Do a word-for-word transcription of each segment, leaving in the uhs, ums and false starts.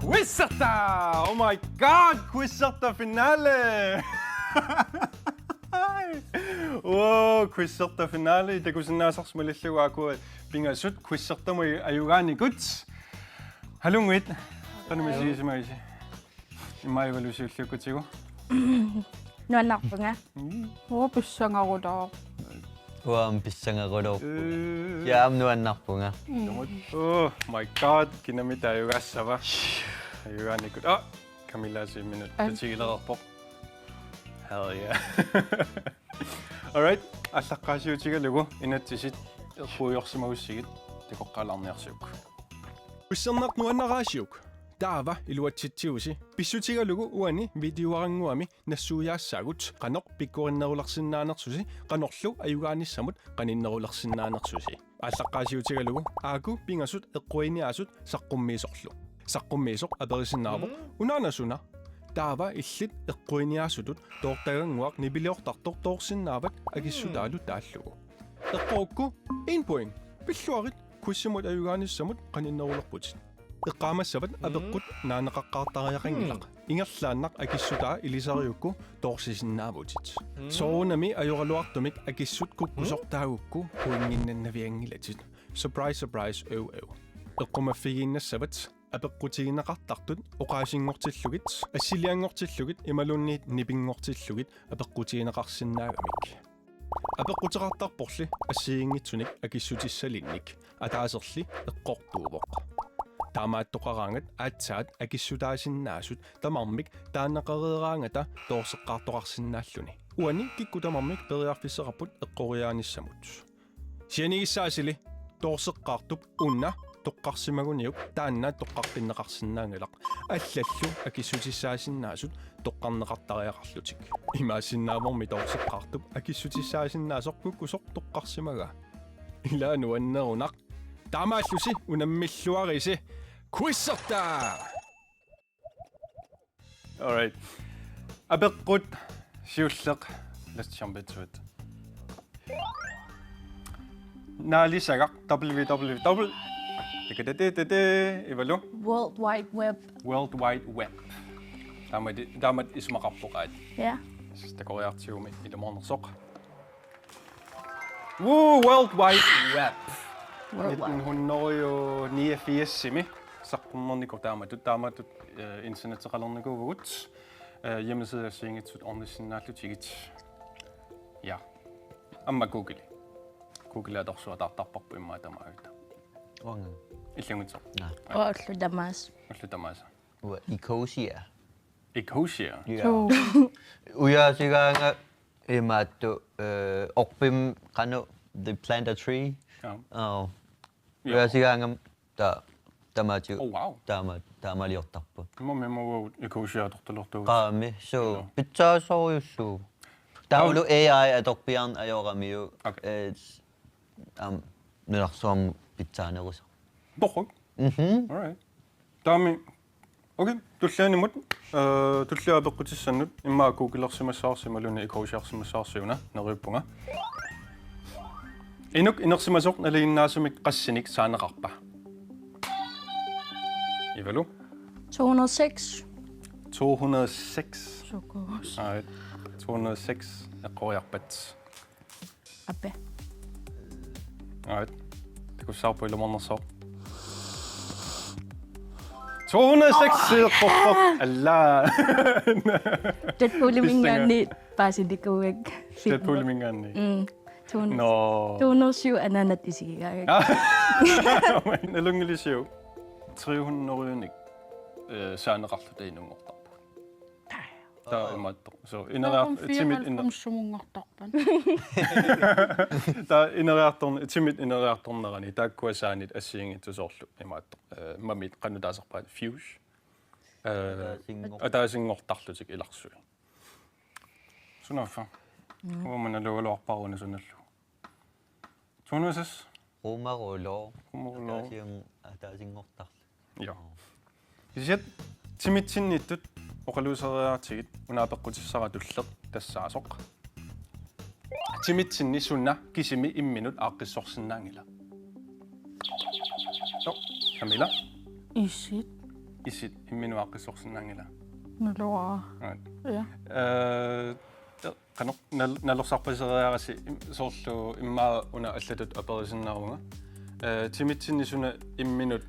Quizzertaa! Oh my god, Quizzertaa finale! Wow, Quizzertaa finale. Takusinnaasarsi malillugu aaku pingasut Quizzertaamut ajugaanikut. Halunnguit. Qanoq isigisimavisi? Immaqa Ivalu siulliukkutigu. Nuannarpunga. Mm. Uanga pissangarulooq. Uanga pissangarulooq. Øh. Jaa, aamma nuannarpunga. Oh my god, kinami taajugaassava. Ajugaanikut. Ah, Camilla siminut. Al- Tatigilerarpoq. Hell yeah. All right, aallaqqaasiutigalugu inatsisit eqquiorsimagussigit takoqqaalaarniarsiuk. Quizzerneq nuannaraasiuk. Taava iluatsitsiusi. Pissutigalugu uani videoarannguami nassuiaassaagut qanoq pikkorinnerulersinnaanersusi, qanorlu ajugaanissamut qaninnerulersinnaanersusi. Aallaqqaasiutigalugu aaku pingasut eqquiniaasut saqqummiisorlu. Saqqummiisoq aperisinnaavoq: Mm. Unaana suna? Taava illit eqquiniaasutut toortagannguaq nipiliortartoq toorsinnaavat akissutaalu taallugu. Eqqorukku en point. Pilluarit, quizzimut ajugaanissamut qaninnerulerputit. Eqqaamassavat Mm. apeqqut naaneqaqqaartariaqanngilaq. Mm. Ingerlaannaq akissutaa ilisariukku toorsisinnaavatit. Mm. Soorunami ajoraluartumik akissut kukkusoq Mm. taagukku pointinnannavianngilatit. Surprise, surprise, øv, øv. Eqqumaffigiinnassavat apeqqutigineqartartut oqaasinngortillugit, assilianngortillugit imaluunniit nipinngortillugit apeqqutigineqarsinnaagamik. Apeqquteqartarporli assigiinngitsunik akissutissalinnik, ataaserli eqqortuuvoq. Taamaattoqaraangat aatsaat akissutaasinnaasut tamarmik taaneqareeraangata toorseqqaartoqarsinnaalluni. Uani kikkut tamarmik periarfissaqarput eqqoriaanissamut. Sianigissaasili toorseqqaartup una toqqarsimaguniuk taanna toqqartinneqarsinnaanngilaq. Allallu akissutissaasinnaasut toqqarneqartariaqarlutik. Imaassinnaavormi toorseqqaartup akissutissaasinnaasaq kukkusoq toqqarsimagaa. Ilaa nuannerunaq. Taamaallusi unammilluarisi. Quizzertaa! All right. Apeqqut siulleq. Let's jump into it. Naalisagaq W W W. Tiki tiki tiki tiki. Ivalu. World Wide Web. World Wide Web. Taamatut, taamatut isumaqarpoq aat. Ja. Sista koriartiumi ilumoornersoq. Woo, World Wide Web. World Wide. Nitten hundrede og niogfirsimi saqqummernikut taamatut, taamatut, øh, internetteqalernikuuvugut, øh, hjemmeside assigiinngitsut ornissinnaallutigit. Ja. Aamma Google. Google atorsuaq taartarparput immaqa tamatta. Uanga. Illanngutsoq. Naa. Aa, ullut tamaasa. Ullut tamaasa. Uanga Ecosia. Ecosia? Ja. Suu. Ujaasigaanga imaattoq, øh, orpim qanoq, they plant a tree. Ja. Aa. Ja. Ujaasigaanga ta-, tamaatigut. Oh, wow. Taama-, taamaaliortarput. Immaqa memo Ecosia atortalertugut. Qaami, suu, ja. Pitsaasorujussuuvoq. Taavalu A I atorpiarneq ajoramiuk. Okay. Øh, s-, aamma, nunarsuarmi pitsaanerusoq. Torrak. Mhm. All right. Taami, okay, tullianimut, øh, tulliani apeqqutissannut, immaqa Googlersimassavarsi imaluunniit Ecosiarsimassavarsi una, neriuppunga. Inuk inersimasoq nalinginnaasumik qassinik saaneqarpa? Ivalu? To hundrede og seks. To hundrede og seks. Sukuus. All right. To hundrede og seks. Eqqoriarpat. Ape. All right. Takussavarput ilumoornersoq. To hundrede og seks, oh, eqqorpoq. Alla. Deadpooliminngaanniit paasinikuuakka. Deadpooliminngaanniit. Mm. To hundrede. Nå. To hundrede og syv anaanat isigigaangakku. Nalunngilarsiuk. Tre hundrede-nik, øh, saaneqarluta inunngortarput. Taava imaattoq. So, ineriart-, timit iner-, fireoghalvfems-imunngortarpat. Taava ineriartorn-, timit ineriartornerani taakkua saanit assigiinngitsut soorlu imaattoq. Øh, mamit qanoq taasarpaat, Fuchsia. Øh, ataasinngor-, ataasinngortarlutik ilarsui. Sunaaffa. Mm. Uanga nalugaluarpara una sunallu. Tunusis. Qumarulooq. Qumarulooq. Ataasin-, ataasinngortarlutik. Ja. Kisianni timitsinniittut oqaluuseriaratsigit una apeqqutissara tulleq tassaasoq. Timitsinni suna kisimi imminut aaqqissorsinnaanngila? Nå, Camilla. Isit. isit imminut aaqqissorsinnaanngila? Naluara. Right. Ja. Eh, qanoq nal-, nalorsarpaseriarassi im-, soorlu immaqa una allatut aperisinnaavunga. Eh, timitsinni suna imminut,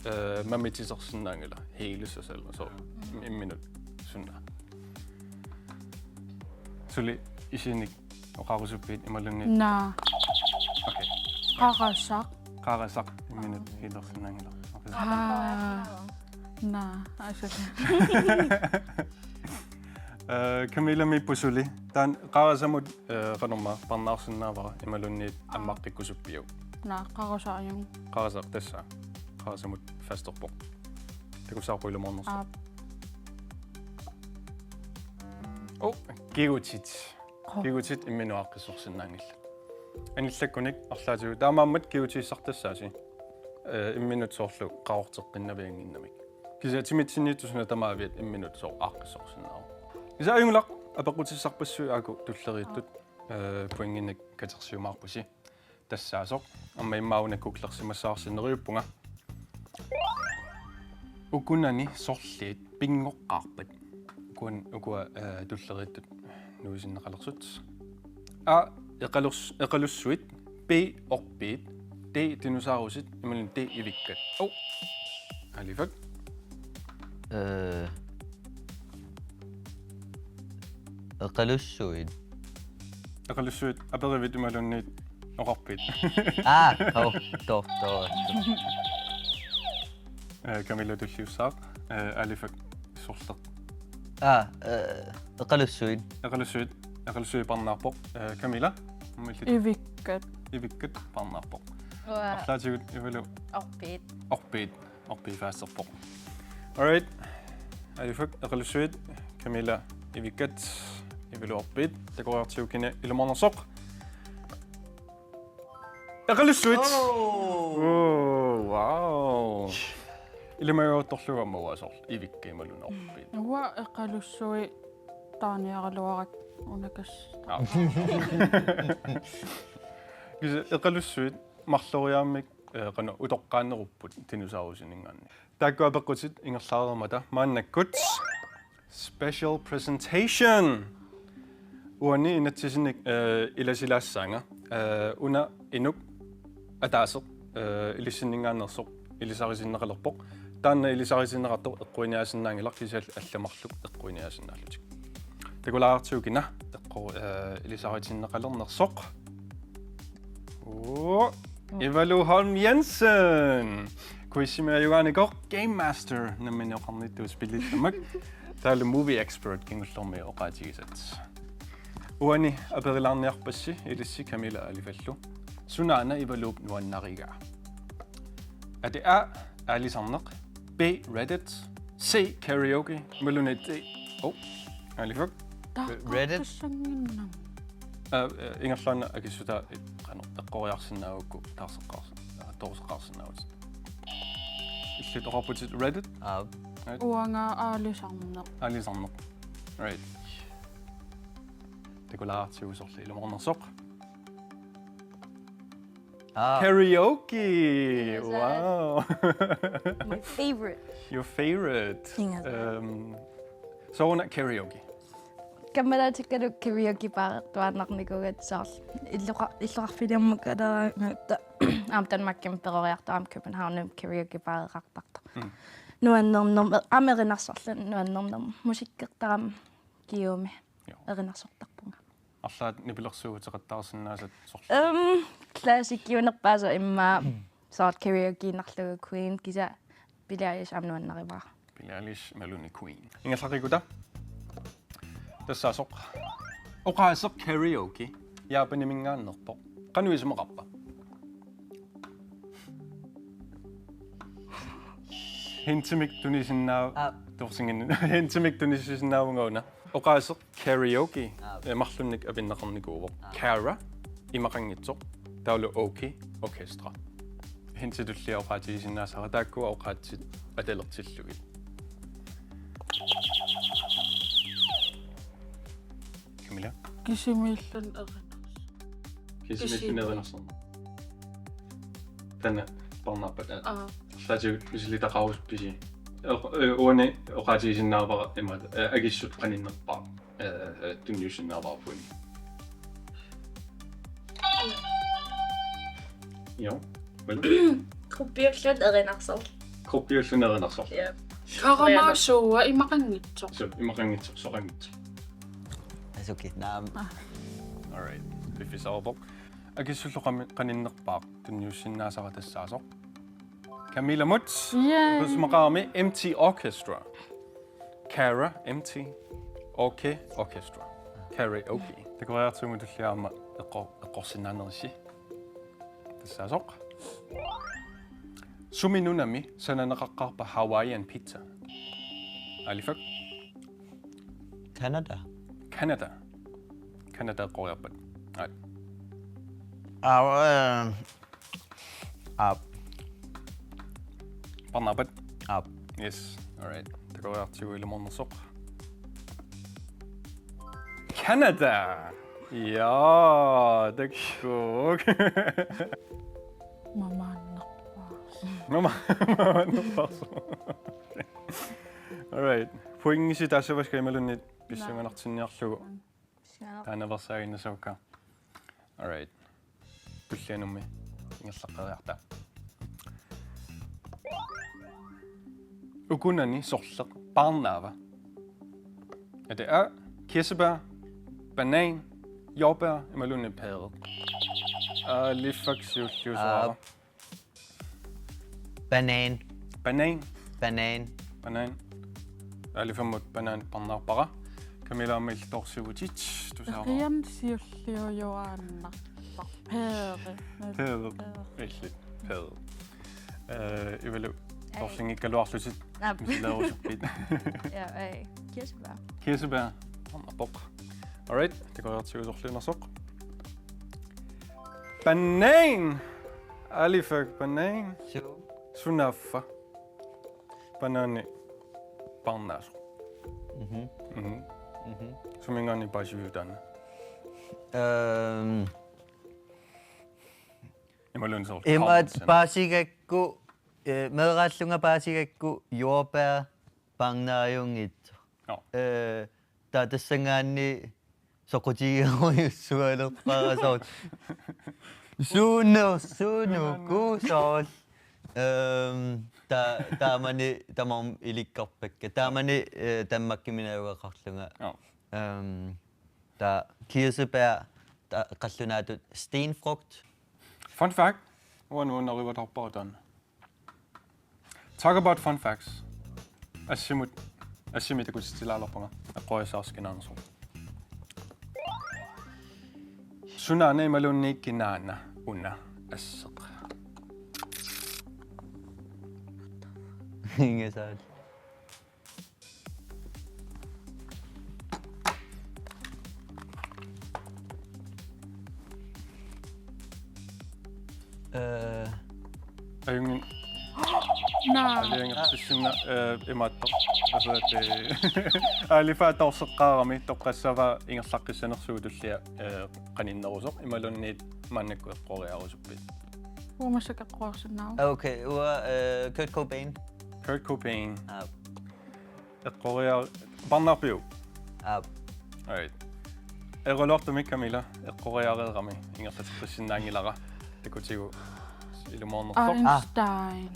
eh, mamitisersinnaanngila? Hele sig selv, så imminut suna. Suli isinik oqarusuppiit imaluunniit? Naa. Okay. Qarasaq. Qarasaq imminut helersinnaanngila. Okay. Aa. Naa. Asa. Eh, Camillamiippoq suli. Taanna qarasamut, eh, qanormaa parnaarsinnaavara imaluunniit ammaqqikkusuppiuk? Naa, qarasaq ajunngilaq. Qarasaq tassa. Qarasamut fasterpoq. Takussavarput ilumoornersoq. Aap. Oh, kigutit. Qo. Kigutit imminut aaqqissorsinnaanngillat. Anillakkunik arlaatigut. Taamaammat kigutiissartassaasi. Eh, imminut soorlu qaqorteqqinnaviannginnamik. Kisianni timitsinniittoq suna tamaaviat imminut soorlu aaqqissorsinnaavoq. Kisianni ajunngilaq, apeqqutissarpassuit aajuku tulleriittut, eh, pointinik katersiumaarpusi. Tassaasoq. Aamma immaqa una googlersimassavarsi neriuppunga. Ukunani sorliit pinngoqqaarpat? Ukua, ukua, eh, tulleriittut nuisinneqalersut. A, eqalus-, eqalussuit, B, orpiit, D, dinosaurusit, imaluunniit D, ivikkat. Oh. Alifak. Eh, eqalussuit. Eqalussuit aperivit imaluunniit oqarpit? Ah, to, to, to. Eh, Camilla tulliussaaq, eh, Alifak sorleq. Ah, eh, eqalussuit. Eqalussuit, eqalussuit parnaarpoq. Eh, Camilla, aamma illit? Ivikkat. Ivikkat parnaarpoq. Uanga Arlaatigut Ivalu orpiit. orpiit, orpiit fasterpoq. All right. Alifak eqalussuit, Camilla ivikkat, Ivalu orpiit. Takoriartigu kina ilumoornersoq. Eqalussuit. Oh, wow. Ilimagiuttorlugu aamma uanga soorlu ivikkat imaluunniit orpiit. Uanga eqalussuit taaniaraluarakku unakas. Aa. Kisianni eqalussuit marloriaammik, eh, qanoq utoqqaannerupput dinosaurusininngaanniit. Taakku apeqqutit ingerlareermata maannakkut special presentation. Uani inatsisinik, eh, ilasilaassaanga. Eh, una inuk ataaseq, eh, ilissinninngaanneersoq ilisaritinneqalerpoq. Taanna ilisaritinneqartoq eqquiniaasinnaanngilaq, kisianni allat marluk eqquiniaasinnaallutik. Takulaartigu kina eqqu-, eh, ilisaritinneqalernersoq. Oo, Ivalu Holm Jensen. Quizimi ajugaanikoq Game Master, nammineq oqarnittut spillit tamakku. Taavalu movie expert kingullermi oqaatigisat. Uani aperilaarniarpassi ilissi Camilla Alifallu: Sunaana Ivaluup nuannarigaa? Er det A, aalisarneq, B, Reddit, C, karaoke, imaluunniit D, oh, Alifak. Tarqaqqissanginnam. Eh, eh, ingerlaannaq akissutaa, eh, qanoq eqqoriarsinnaagukku taarseqqaarsin-, eh, tooseqqaarsinnaavutit. Illit oqarputit Reddit? Aa. Uanga aalisarneq. Aalisarneq. Right. Takulaartigu sorleq ilumoornersoq. Aa. Karaoke. Yes, Wow. My favorite. Your favorite. Yes. Um, sooruna karaoke? Kammalaatikkalu karaoke baareqartuaannarnikuugatta soorlu. Illoqa-, illoqarfiliarmukalaaraangata. Aamma Danmarkimi peroriartoq aamma Københavnimi karaoke baareqartartoq. Mm. Nuannernermut, aamma erinarsorluni nuannernermut. Musikkertarama kingumut. Joo. Erinarsortarpunga. Arlaat nipilersuuteqattaarsinnaasat sorleq? Øhm, classic-iunerpaasoq immaqa soorlu karaoke-narlugu Queen, kisianni Billie Eilish aamma nuannarivara. Billie Eilish imaluunniit Queen. Ingerlaqqikkuta. Tassaasoq. Oqaaseq karaoke Japaniminngaanneerpoq. Qanoq isumaqarpa? Hintimik tunisinnaa-, Aa. tuursingin-, hintimik tunisisinnaavunga una. Oqaaseq karaoke, Aa. Eh, marlunnik apinneqarnikuuvoq. Aa. Kara, imaqanngitsoq, taavalu oke, orkestra. Hintit tullia oqaatigisinnaasara, taakkua oqaatsit atalertillugit. Camilla? Kisimiilluni erinarsoq. Kisimiilluni erinarsorneq. Taanna parnaarpat aat. Aa. Arlaatigut misilitaqarusuppisi? Oq-, eh, uani oqaatigisinnaavara imaat, eh, akissut qaninnerpaaq, eh, eh, tunniussinnaavara pointi. Joo. Vel. Gruppiulluni erinarsorlu. Gruppiulluni erinarsorlu. Ja. Karamaasua imaqanngitsoq. Suu, imaqanngitsoq, soqanngitsoq. Asuki, naam. Ah. All right. Piffissarpoq. Akissullu qami-, qaninnerpaaq tunniussinnaasara tassaasoq. Camilla Muth. Yay. Tusarnaarami M T Orchestra. Kara M T. OK Orchestra. Karaoke. Takoriartigu tullia aamma eqqor-, eqqorsinnaanerissi. Tassaasoq. Sumi nunami sananeqaqqaarpa Hawaiian pizza? Alifak. Canada. Canada. Canada eqqoriarpat. Aat. Aa, eh, aap. Parnaappat? Aap. Yes. All right. Takoriartigu ilumoornersoq. Canada. Ja, takuuk. Mamaannarpaas. Mama-, mamaannarpaas. All right. Pointit taassavakka imaluunniit pissanganartinniarlugu. Pissanganartinniarlugu. Taanna versaaginnasavakka. All right. Tullianummi ingerlaqqeriarta. Ukunani sorleq paarnaava? Er det A, kirsebær, banan, jordbær, imaluunniit pære? Alifak siulliusoraara. Aa, banan. Banan. Banan. Banan. Alifammut banan parnaarpara. Camilla aamma illutorsivutit, tusaavara. Rian siulliujuaannarpoq. Pære. Pære. Pære. Illit. Pære. Eh, Ivalu, ai, torsinngikkaluarlutit. Aap. Misileerusuppit. Ja, ai. Kirsebær. Kirsebær. Parnaarpoq. All right, takoriartigu sorliunersoq. Banan! Alifak, banan. Suu. Sunaaffa? Banani paarnaasoq. Mhm. Mhm. Mhm. Suminngaanniit paasiviuk taanna? Øhm. Imaluunniit soorlu imaat common sense. Paasigakku, eh, meeraallunga paasigakku jordbær paarnaajunngitsoq. Joo. Eh, taava tassanngaanniit soqutigerujussualerpara soorlu. Suunersut, suunuku soorlu. Øhm, ta-, taamani tamarmik ilikkarpakka. Taamani, eh, Danmarkimiinnaqarlunga. Joo. Øhm, taava kirsebær, taava qallunaatut stenfrugt. Fun fact, uanga nuannarivatarpara taanna. Talk about fun facts. Assimut, assimi takutitsilaalerpunga. Eqqoriassaarsinnaanersoq. Sunaana imaluunniit kinaana una asseq? Ingasaat. Eh. Ajunngin-, naa. Aalajangertissinna, eh, imaattoq. Asaat, eh, Alifa toorseqqaarami toqqassavaa ingerlaqqissanersugut tullia, eh, qaninnerusoq imaluunniit maannakkut eqqoriarusuppit? Uanga massakkut eqqoriarsinnaavara. Okay, uanga, eh, Kurt Cobain. Kurt Cobain. Aap. Eqqoriar-, parnaarpiuk? Aap. All right. Eroortumik Camilla, eqqoriareerami ingerlateqqissinnaanngilara. Takutigu ilumoornersoq. Einstein.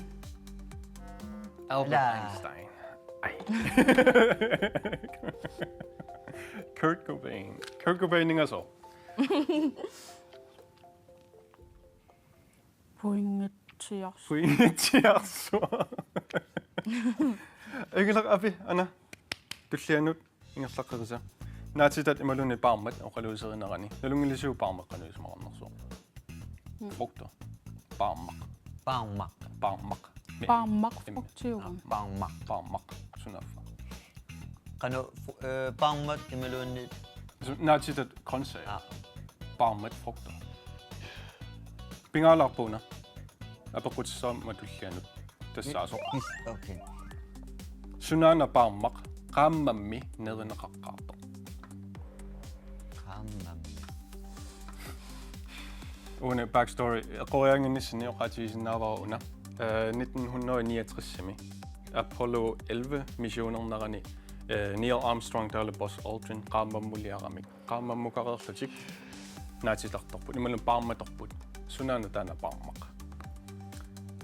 Albert Einstein. Ai. Kurt Cobain. Kurt Cobain ingasoq. Pointiarsuaq. Pointiarsuaq. Ingerlaq api, ana. Tullianut ingerlaqqerisa. Naatitat imaluunniit paarmat oqaluuserinerani. Nalunngilarsi paarmat qanoq isumaqarnersoq? Mm. Frugter. Paarmaq. Paarmaq. Paarmaq. Paarmaq. Im-, frugtiuvoq. Paarmaq. Paarmaq. Sunaaffa? Qanoq, fru-, eh, paarmat imaluunniit? Su-, naatitat grøntsager. Aa. Paarmat frugter. Pingaarpara una. Apeqqutissaq matullianut. Tassaasoq. Mis-, okay. Sunaana paarmaq qaammammi nerineqaqqaartoq? Qaammammi. Una backstory. Eqqoriaannginnissani oqaatigisinnaavara una. Eh, nitten hundrede niogtres-imi. Apollo elleve missionernerani, eh, Neil Armstrong taavalu Buzz Aldrin qaammammuliaramik. Qaammammukkareerlutik naatitartorput. Imaluunniit paarmatorput. Sunaana taanna paarmaq?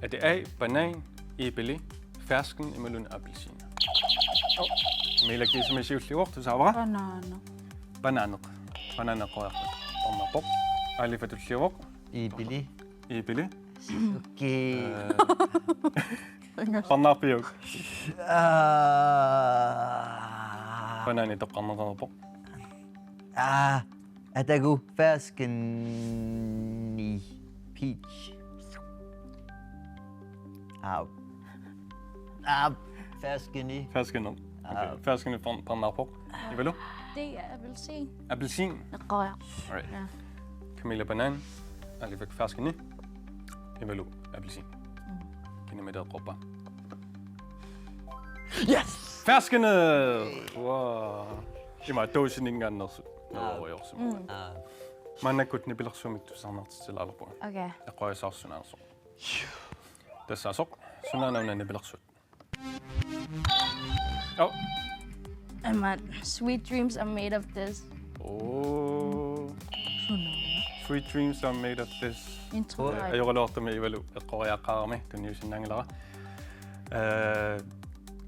Er det A, banan, ibili, fersken, imaluunniit appelsin? Mila kiisami siulliuvoq, tusaavara. Banaana. Bananeq. Bananeq eqqoriarpat parnaarpoq. Aalifa tulliuvoq. Ibili. Ibili. Okay. Eh, parnaarpiuk? Ah. Banaani toqqarneqareerpoq. Ah, atagu fersken peach. Au. Ah, ferskeni. Ferskeni. Okay. Ah. Ferskeni par-, parnaarpoq. Ivalu? Det er appelsin. Appelsin. Eqqoriarlugu. Alright. Ja. Camilla banan. Aalifa ferskeni. Ivalu appelsin. Mm. Kina mita eqqorpa? Yes! Ferskeni! Wow. Ima dåsininngaanneersut. Ah. Naloriorsimavoq. Mm. Ah. Maannakkut nipilersuumik tusarnaartitsilaalerpunga. Okay. Eqqoriasaarsunaarsoq. Tassaasoq. Sunaana una nipilersuut? Oh. Aamma, sweet dreams are made of this. Oh. Sunaana. Sweet dreams are made of this. Intro. Eh, ajoraluartumik Ivalu eqqoriaaqqaarami tunniusinnaanngilara. Eh,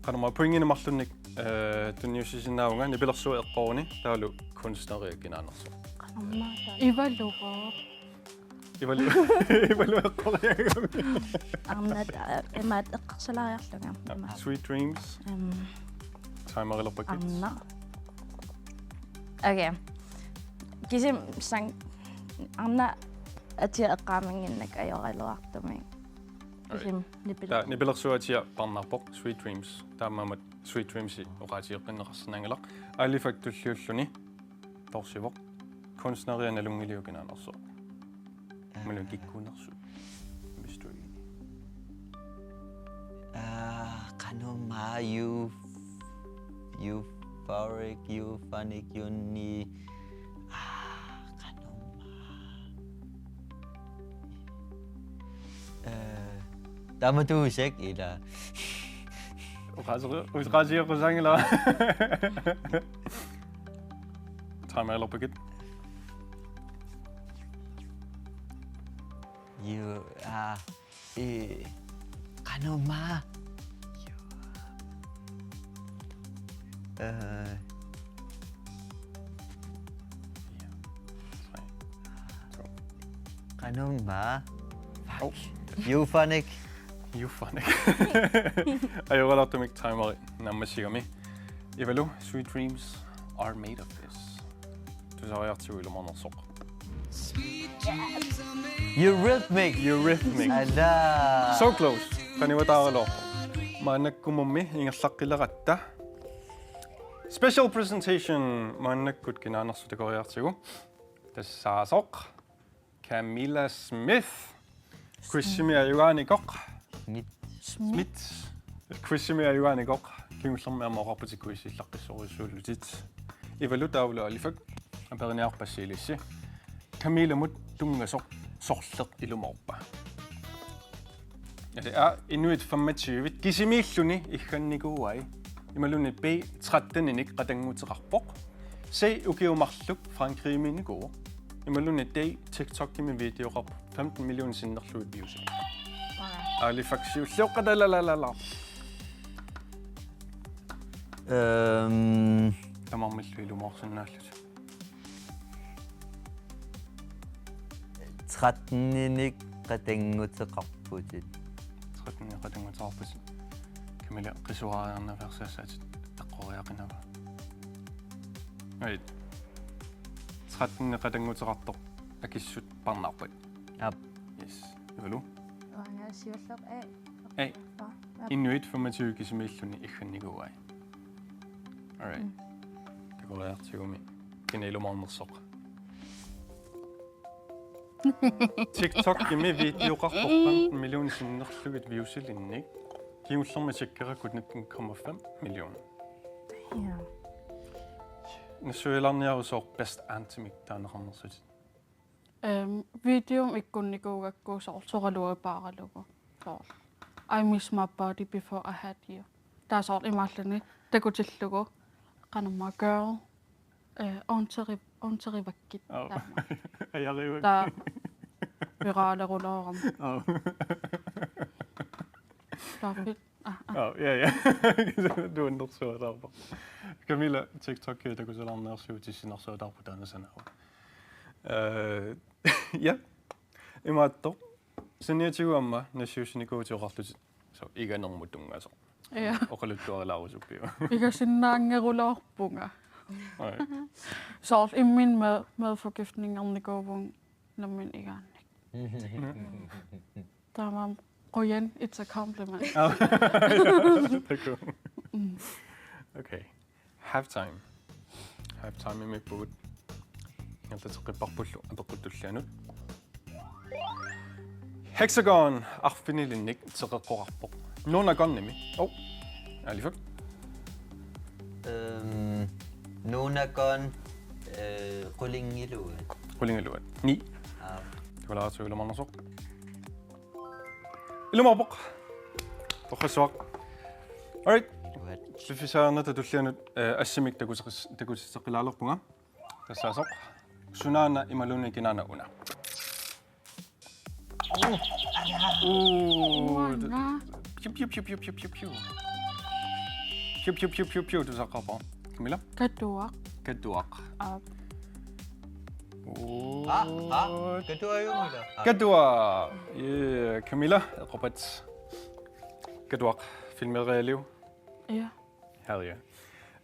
qanormaa pointinik marlunnik, eh, tunniussisinnaavunga nipilersuut eqqoruni taavalu kunstneria kinaanersoq. Qanormaa taava? Ivalu. Ivalu, Ivalu eqqoriaagami. Arnat, eh, imaat eqqarsalaariarlunga. Ja, ima. Sweet dreams. Em. Timerilerpakkit. Arnaq. Okay. Kisim sang arnaq atia eqqaamannginnakku ajoraluartumik. Kisim nipiler-. Taava nipilersuut atia parnaarpoq, sweet dreams. Taamaammat sweet dreams oqaatigeqqinneqarsinnaanngilaq. Aalifak tulliulluni. Torsivoq. Kunstneria nalunngiliuk kinaanersoq? Imaluunniit kikkuunersut. Mystery. Ah, qanormaa eu-, euphoric, euphonic, uni-, ah, qanormaa. Eh, taamatuusakka ila. Oqaaseri-, oqaaseriaqqusaaginngilara. Timerilerpakkit. Yu-, ah, eh, qanormaa. Eh. Qanormaa. Oh. Euphonic. Euphonic. Ajoraluartumik timeri naammassigami. Ivalu, sweet dreams are made of this. Tusariartigu ilumoornersoq. Eurythmic. Eurythmic. Ala. So close. Qanivataaraluarpoq. Maannakkumummi ingerlaqqileratta. Special presentation maannakkut kinaanersut takoriartigu. Tassaasoq Camilla Smith. Quizimi ajugaanikoq. Smith. Smith. Quizimi ajugaanikoq. Kingullermi aamma oqarputit quiz illaqqissorujussuullutit. Ivalu taavalu Aalifak. Aperiniarpassi ilissi. Camillamut tunngasoq sorleq ilumoorpa? Aa, inuit femogtyve kisimiilluni iggannikuuai. Imaluunniit B tretteninik qatannguteqarpoq. C ukiut marluk Frankrigimiinnikuuvoq. Imaluunniit D TikTokimi videoqarpoq femten millioner sinnerlugit viewsit. Aalifak siulleq oqatalalalalaq. Øhm. Tamarmillu ilumoorsinnaallutik. Tretteninik qatannguteqarputit. Tretteninik qatannguteqarputit. Camilla qisuariarnaveersassaatit eqqoriaqinava? Right. Tretteninik qatannguteqartoq akissut parnaarpat? Aap. Yes. Ivalu? Uanga siulleq A. A. Aa, aap. Inuit femogtyve kisimiilluni iggannikuuai. Alright. Mm. Takoriartigumi. Kina ilumoornersoq? TikTokimi videoqarpoq femten millioner sinnerlugit viewsilinnik. Kingullermi tjekkerakkut nitten komma fem millioner. Ja. Nassuialaarniaruk sooq best antimik taaneqarnersutit? Øhm, videomik ikkunnikuugakku soorlu soraluaripaaralugu. Soorlu: I miss my body before I had you. Taava soorlu imaalluni takutillugu qanormaa girl, eh, orniteri-, orniterakkit. Oh. Taama. Ajarivakkit. Taava piraaleruloorama. Oh. Taava fit. Ah, ah. Oh, ja, ja. Nuannersuataarpoq. Camilla, TikTok takusalarnersiutissinnarsuataarpoq taanna sanaavoq. Eh, ja. Imaattoq. Saniatigut aamma nassiussinikuuvutit oqarlutit. So, iganermut tunngasoq. Ja. Oqaluttuarilaarusuppiuk? Igasinnaanngeruloorpunga. Nej. Soorlu imminut mad-, madforgiftningernikuuvunga nammineq igaannik. Taamaammat qujan, it's a compliment. Ah. Takuuk. Mm. Okay. Halftime. Halftimeimiippugut. Ingerlateqqipparpullu apeqqut tullianut. Hexagon arfinilinnik teqeqqoqarpoq. Nunagonimi. Oh. Alifak. Øhm, Nunagon, øh, Qulingiluat. Qulingiluat. Ni. Aa. Takulaaratsigit ilumoornersoq. Ilumoorpoq. Torrassuaq. All right. Uat. Piffissaanerata tullianut, eh, assimik takuteqis-, takutitseqqilaalerpunga. Tassaasoq. Sunaana imaluunniit kinaana una? Uu. Uanga. Piu, piu, piu. Piu, piu, piu, piu, piu, tusaqqaarpoq. Camilla? Katuaq. Katuaq. Aap. Uu. Ah, ah, katuaq jungila. Ah. Katuaq. Yeah, Camilla, eqqorpat. Katuaq, filmerialiuk? Ja. Hell yeah.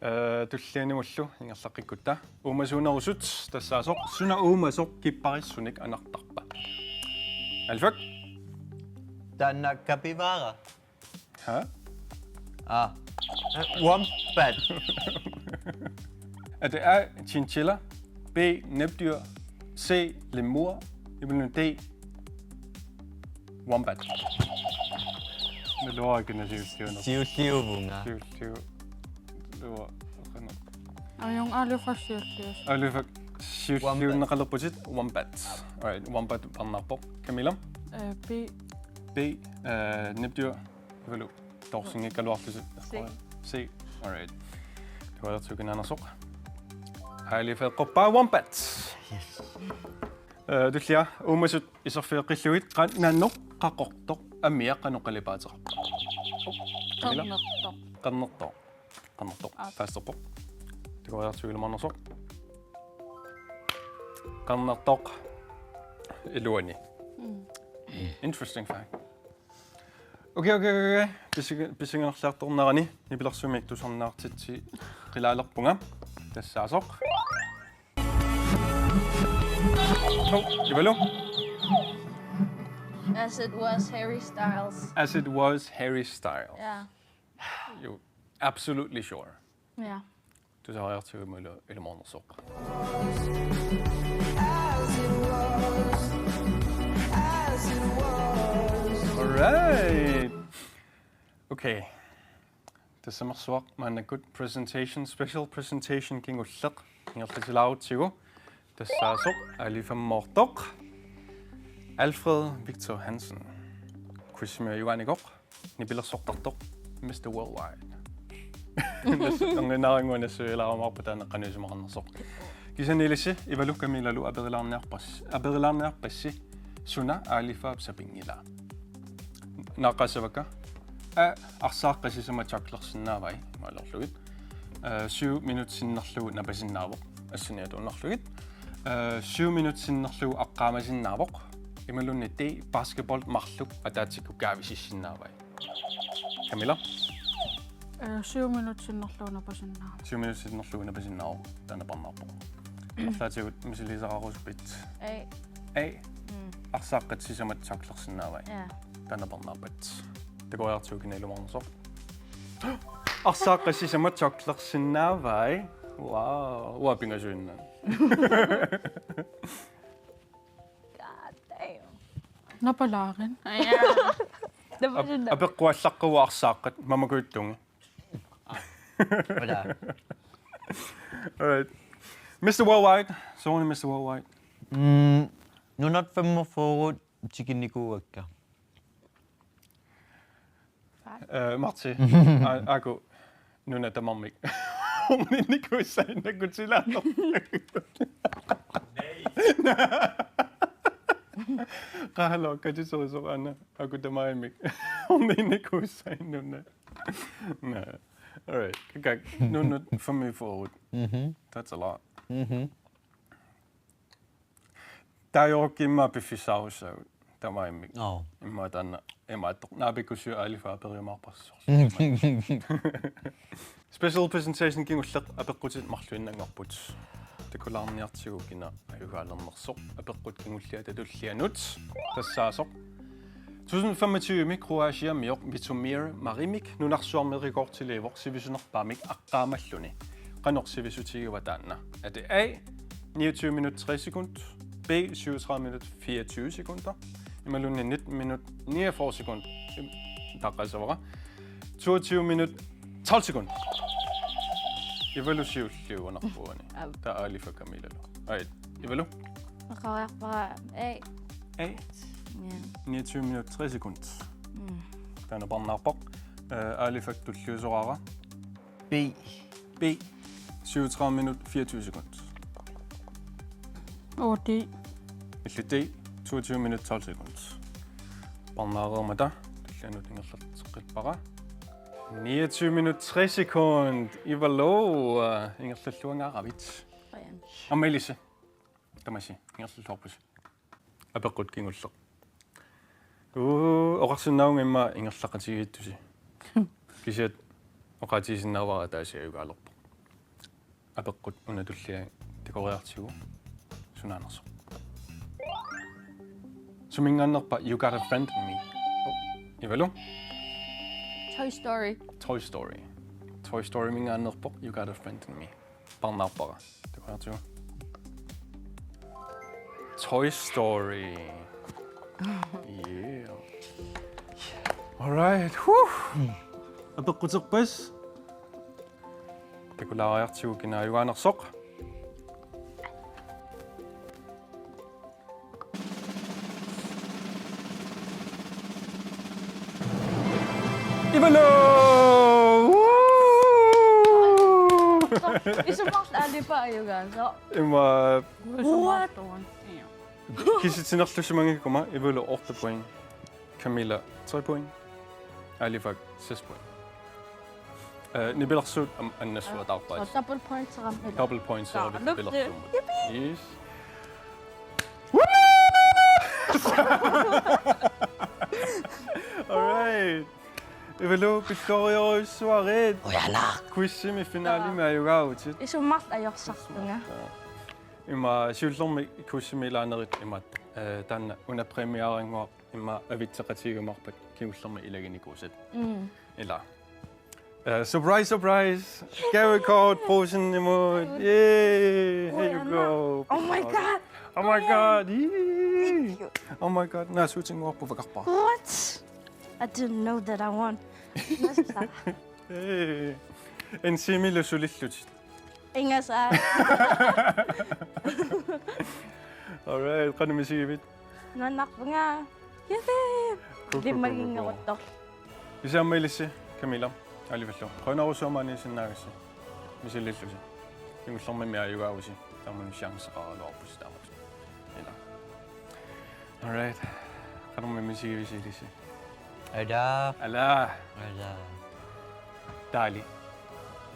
Eh, tullianimullu ingerlaqqikkutta. Uumasuunerusut tassaasoq. Suna uumasoq kipparissunik anartarpa? Alifak? Taanna capybara. Ha? Ah. Wombat. Er det A, chinchilla, B, netdyr, C, lemur, imaluunniit D, wombat? Naluara kina siulliuneq. Siulliuvunga. Siulliu-, luara, qanoq. Ajunngilaq, Alifak siullius. Alifak siulliunneqalerputit, wombat. All right, wombat parnaarpoq. Camilla? Eh, B. B, eh, netdyr, ivalu toorsinngikkaluarlusi. C. C. All right. Takulaaratsigit kinaanersoq. Alifak eqqorpaa wombat. Yes. Eh, tullia, uumasut iserfigilluartut, qanoq qaqortoq amia qanoq qalipaateqarpa? Camilla? Qernertoq. Qernertoq. Qernertoq. Aap. Faasterpoq. Takulaaratsigit ilumoornersoq. Qernertoq iluani. Mm. Interesting fact. Okay, okay, okay, okay. Pissangi-, pissanganarliartornerani nipilersuarmik tusarnaartitseqqilaalerpunga. Tassaasoq. Oh, ivalu? As it was Harry Styles. As it was Harry Styles. Yeah. You absolutely sure? Yeah. Tusariartigu imalu ilumoornersoq. All right. Okay. Tassamersuaq maannakkut presentation, special presentation kingulleq ingerlatilaarutsigu. Tassaasoq Alifammoortoq. Alfred Victor Hansen. Quizimi ajugaanikoq. Nipilersortartoq Mister Worldwide. Erniinnarannguaq nassuialaarumaarpoq taanna qanoq isumaqarnersoq. Kisianni ilissi Ivalu Camillalu aperilaarniarpas-, aperilaarniarpassi suna Alifaap sapinngilaa. Naaqqaassavakka. A, arsaaqqat sisamat choklersinnaavai, imaluunniit. Eh, syv minut sinnerlugu napasinnaavoq, assini atuinnarlugit. Eh, syv minut sinnerlugu aqqaamasinnaavoq, imaluunniit D, basketball marluk ataatsikkut kaavisissinnaavai. Camilla? Eh, syv minut sinnerlugu napasinnaavoq. Syv minut sinnerlugu napasinnaavoq, taanna parnaarpoq. Arlaatigut misiliisaqarusuppit? A. A. Mm. Arsaaqqat sisamat choklersinnaavai. Ja. Taanna parnaarpat. Takuariartigu kina ilumoornersoq. Arsaaqqat sisamat choklersinnaavai. Wow. Uanga pingasuinnaq. God damn. Napalaarin. Ja. Ap-, apeqquallaqqagut arsaaqqat mamakujuttungi. Voilà. All right. Mister Worldwide. Sooruna Mister Worldwide? Mm, nunat femogfyrre tikinnikuuakka. Fat. Eh, Marti. A-, aajuku nuna tamarmik. Orninnikuussaannakkutilaarnerput. Qahalo, katiterusuk aana. Aajuku tamarmik. Orninnikuussaannuna. Nå. All right. Kakkaak, nunut femogfyrre. Mhm. That's a lot. Mhm. Taava immaqa piffissaarussaagut tamarmik. Nå. Immaqa taanna imaattoq naapikkussiuk aalifa periumaarparsi. Special presentation kingulleq, apeqqutit marluinnanngorput. Takulaarniartigu kina ajugaalernersoq, apeqqut kingulliata tullianut tassaasoq. Tusind femogtyve-mi Kroatiamioq Vitomir Marimik nunarsuarmi rekordiliivoq sivisunerpaamik aqqaamalluni. Qanoq sivisutigiva taanna? Er det A, niogtyve minut tre sekund, B, syvogtredive minut fireogtyve sekunder, imaluunniit nitten minut niogfyrre sekund, im-, taqqasavara, toogtyve minut tolv sekund. Ivalu siulliugunarpoq uani. Au. Taava aalifa Camillalu. Ai, Ivalu? Qariarpara A. A. Ja. Niogtyve minut tre sekund. Mm. Taanna parnaarpoq. Eh, aalifak tulliusoraara. B. B. Syvogtredive minut fireogtyve sekund. Og D. Illit D. Toogtyve minut tolv sekund. Parnaareermata tullianut ingerlateqqippara. Niogtyve minut tre sekund. Ivalu, eh, ingerlalluangaaravit. Aamma ilissi. Tamassi, ingerlalluarpusi. Apeqqut kingulleq. Uu, oqarsinnaavunga immaqa ingerlaqatigiittusi. Kisianni oqaatigisinnaavara ataasiarlugit ajugaalerpoq. Apeqqut una tullia takoriartigu. Sunaanersoq? Suminngaanneerpa You Got a Friend in Me? Ivalu? Toy Story. Toy Story. Toy Story-minngaanneerpoq You Got a Friend in Me. Parnaarpara. Takoriartigu. Toy Story. Yeah. All right. Whew. Apeqquterpassi. Takulaariartigu kina ajugaanersoq. Ivalu! Woo! Isumaqartoq aalifa ajugaasoq. Ima. What? Kisitsisinerlusimanngikkukkit Ivalu otte point. Camilla tre point. Aalifak seks point. Eh, nipilersuut am-, annassuataarpaat. Så double point, så rammer. Double point, så rammer. Nipilersuut. Yippee! Yes. Woo! All right. Ivalu, pilluariarujussuarit. Quizimi finalimi ajugaavutit. Isumaqartoq ajorsartunga. Ima siullermik quizimi ilaanerit imaattoq. Eh, taanna una præmierinnguaq immaqa avitseqatigiumaarpat kingullermik ilaginikuusat. Mm. Ila. Eh, surprise, surprise. Gavekort, Brugsenimut. Yay. Here you go. Oh my God. Oh my God. Yay. Thank you. Oh my God. Naasuutinnguarput vakarpara. What? I didn't know that I won. Hey. N C-milu sulillutit. Ingasaat. All right, qanoq misigivit? Nuannaarpunga. Yippee! Cool, cool, cool, cool. Limmaginngeruttorlu. Kisianni aamma ilissi, Camilla, aalifallu. Qujanarsuaq maaniisinnaagassi. Misilillusi. Kingullermimmi ajugaavusi. Tamanna chanceqaraluarpusi taamatut. Ila. All right. Qanormi misigivisi ilissi? Ala. Ala. Ala. Taali.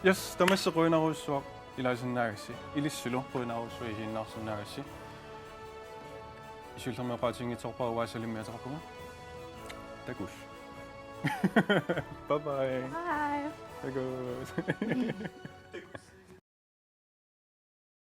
Yes, tamassi qujanarsuaq ilaasinnaagassi. Ilissilu qujanarsuaq isiginnaarsinnaagassi. Siullermik oqaatiginngitsoorpara Uaasalimmi ateqarpunga. Takuss. Bye bye. Bye. Takuss.